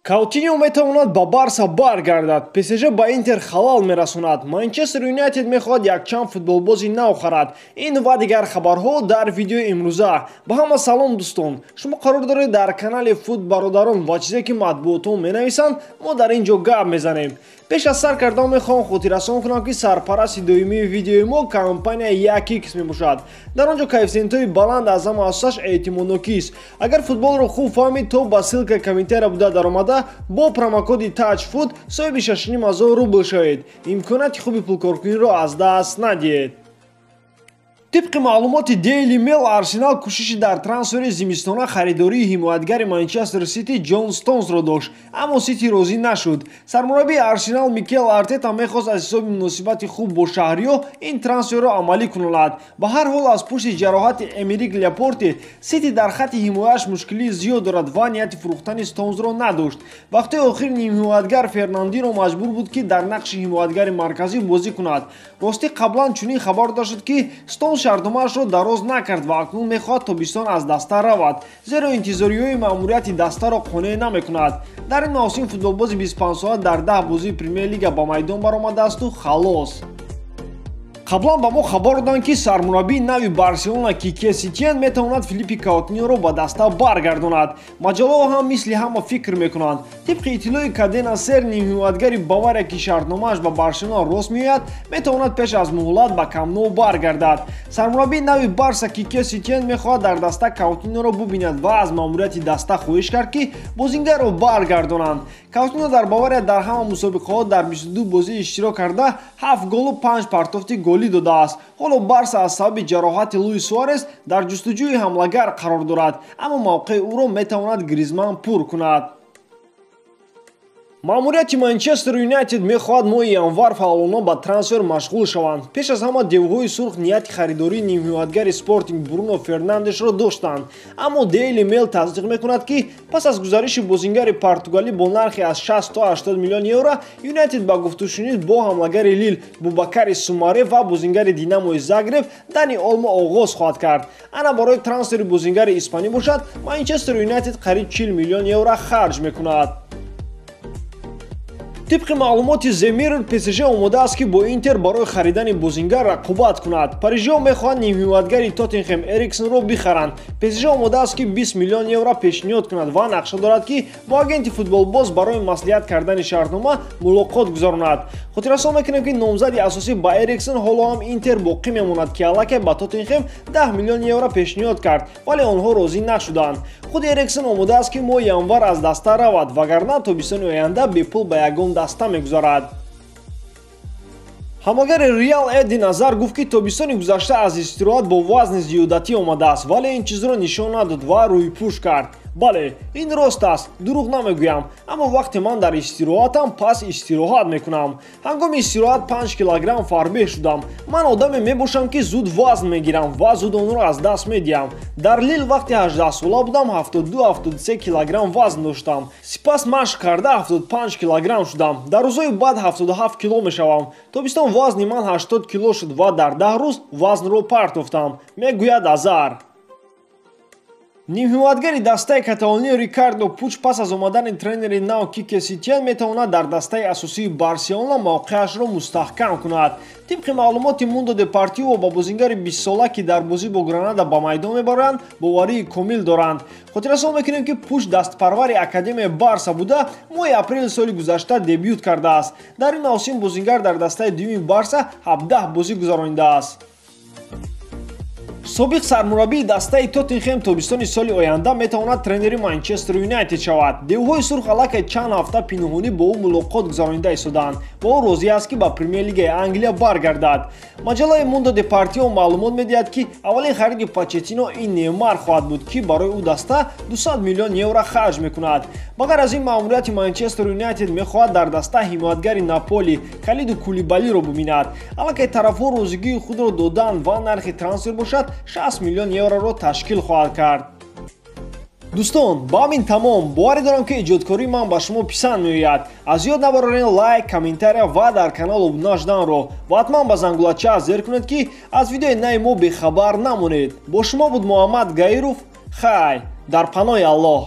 Каутиньо метавонад ба Барса баргардад. ПСЖ ба Интер халал мерасонад. Манчестер Юнайтед мехоҳад якчанд футболбози нав харад. Ин ва дигар хабарҳо дар видеои имрӯза. Ба ҳама салом, дӯстон. Шумо қарор доред дар канали Фут Бародарон ва чизе ки матбуотҳо менависанд, мо дар ин ҷо гап мезанем. Пеш аз сар кардан мехоҳам хотиррасон кунам, ки сарпарасти доимии видеои мо компания 1x мебошад. Дар он ҷо коэффисиентҳои баланд аз ҳама асосаш эътимоднокист. Агар футболро хуб фаҳмид, то ба ссылка комментария буда даромада бо промокоди TAJFOOT соҳиби 6,5 ҳазор рубл шавед. Имконияти хуби пулкоркуниро аз даст надиҳед. Тибқи маълумоти Daily Mail, Арсенал кӯшиши дар трансфери зимистона харидории ҳимоятгари Манчестер Сити Ҷон Стонсро дошт, аммо Сити розӣ нашуд. Сармураббии Арсенал Микел Артета мехост аз ҳисоби муносибати хуб бо шаҳриё ин трансферро амалӣ кунад. Ба ҳар ҳол, аз пушти ҷароҳати Эмерик Ляпорте Сити дар хатти ҳимояаш мушкилии зиёд дорад ва нияти фурӯхтани Стонсро надошт. Вақтҳои охир нимҳимоятгар Фернандино маҷбур буд, ки дар нақши ҳимоятгари марказӣ бозӣ кунад. Ростӣ, қаблан чунин хабар дода шуд, ки Стонс шартномаашро дароз накард ва акнун мехоҳад тобистон аз даста равад, зеро интизориҳои маъмурияти дастаро қонеъ намекунад. Дар ин мавсим футболбози 25сола дар 10 бозии Премер-лига ба майдон баромадаасту халос. Қаблан ба мо хабар доданд, ки сармураббии нави Барселона Кике Сетиен метавонад Филиппи Каутиньоро ба даста баргардонад. Маҷаллаҳо ҳам мисли ҳама фикр мекунанд. Тибқи иттилои Кадена Сер, нимҳимоятгари Бавария, ки шартномааш ба Барселона рост меояд, метавонад пеш аз муҳлат ба Камп Ноу баргардад. Сармураббии нави Барса Кике Сетиен мехоҳад дар даста Каутиньоро бубинад ва аз маъмурияти даста хоҳиш кард, ки бозингарро баргардонанд. Каутиньо дар Бавария дар ҳама мусобиқаҳо дар 22 бозӣ иштирок карда, 7 голу 5 партофти голӣ додааст. Ҳоло Барса аз сабаби ҷароҳати Луис Суарес дар ҷустуҷӯи ҳамлагар қарор дорад, аммо мавқеи ӯро метавонад Гризман пур кунад. Маъмурияти Манчестер Юнайтед мехоҳад моҳи январ фаъолона ба трансфер машғул шаванд. Пеш аз ҳама девҳои сурх нияти харидории нимҳимоятгари Спортинг Бруно Фернандешро доштанд, аммо Daily Mail тасдиқ мекунад, ки пас аз гузариши бозингари португалӣ бо нархи аз 60 то 80 миллион евро, Юнайтед ба гуфтушунид бо ҳамлагари Лил Бубакари Сумаре ва бозингари Динамои Загреб Дани Олмо оғоз хоҳад кард. Ана барои трансфери бозингари испанӣ бошад, Манчестер Юнайтед қариб 40 миллион евро харҷ мекунад. Тибқи маълумоти The Mirror, ПСЖ омода аст, ки бо Интер барои харидани бозингар рақобат кунад. Парижиҳо мехоҳанд нимҳимоятгари Тоттенхем Эриксонро бихаранд. ПСЖ омода аст, ки 20 миллион евро пешниҳод кунад ва нақша дорад, ки бо агенти футболбоз барои маслиҳат кардани шартнома мулоқот гузаронад. Хотиррасон мекунем, ки номзади асосӣ ба Эриксон ҳоло ҳам Интер боқӣ мемонад, ки аллакай ба Тоттенхем 10 миллион евро пешниҳод кард, вале онҳо розӣ нашуданд. Худи Эриксон омода аст, ки моҳи январ аз даста равад, вагарна тобистони оянда бепул ба ягон даста мегузарад. Ҳамлагари Реал Эдин Азар гуфт, ки тобистони гузашта аз истироҳат бо вазни зиёдатӣ омадааст, вале ин чизро нишон надод ва рӯйпӯш кард. Бале, ин рост аст, дурӯғ намегӯям, аммо вақте ман дар истироҳатам, пас истироҳат мекунам. Ҳангоми истироҳат 5 килограмм фарбеҳ шудам. Ман одаме мебошам, ки зуд вазн мегирам ва зуд онро аз даст медиҳам. Дар Лил вақти 18сола будам, 72-73 килограмм вазн доштам. Сипас машқ карда 75 килограмм шудам. Дар рӯзҳои баъд 77 кило мешавам. Тобистон вазни ман 80 кило шуд ва дар 10 рӯз вазнро партофтам, мегӯяд Азар. Нимҳимоятгари дастаи каталонӣ Рикардо Пуч пас аз омадани тренери нав Кике Сетиен метавонад дар дастаи асосии Барселона мавқеашро мустаҳкам кунад. Тибқи маълумоти Мундо Депортиво, ба бозингари 20сола, ки дар бозӣ бо Гранада ба майдон мебаранд, боварии комил доранд. Хотиррасон мекунем, ки Пуч дастпарвари академияи Барса буда, моҳи апрели соли гузашта дебют кардааст. Дар ин мавсим бозингар дар дастаи дуюми Барса 17 бозӣ гузаронидааст. Собиқ сармураббии дастаи Тоттенхем тобистони соли оянда метавонад тренери Манчестер Юнайтед шавад. Девҳои сурх аллакай чанд ҳафта пинҳонӣ бо ӯ мулоқот гузаронида истодаанд ва ӯ розӣ аст, ки ба Премер-лигаи Англия баргардад. Маҷаллаи Мундо Депортиво маълумот медиҳад, ки аввалин хариди Почеттино ин Неймар хоҳад буд, ки барои ӯ даста 200 миллион евро харҷ мекунад. Ба ғайр аз ин, маъмурияти Манчестер Юнайтед мехоҳад дар даста ҳимоятгари Наполи Калиду Кулибалиро бубинад. Аллакай тарафҳо розигии худро доданд ва нархи трансфер бошад 60 миллион евроро ташкил хоҳад кард. Дӯстон, ба ҳамин тамом. Боварӣ дорам, ки эҷодкории ман ба шумо писанд меояд. Аз ёд набарорен лайк, комментария ва дар канал обуна шуданро ва ҳатман ба зангулача зер кунед, ки аз видеои нави мо бехабар намонед. Бо шумо буд Муҳаммад Гаиров. Хай, дар паноҳи Аллоҳ.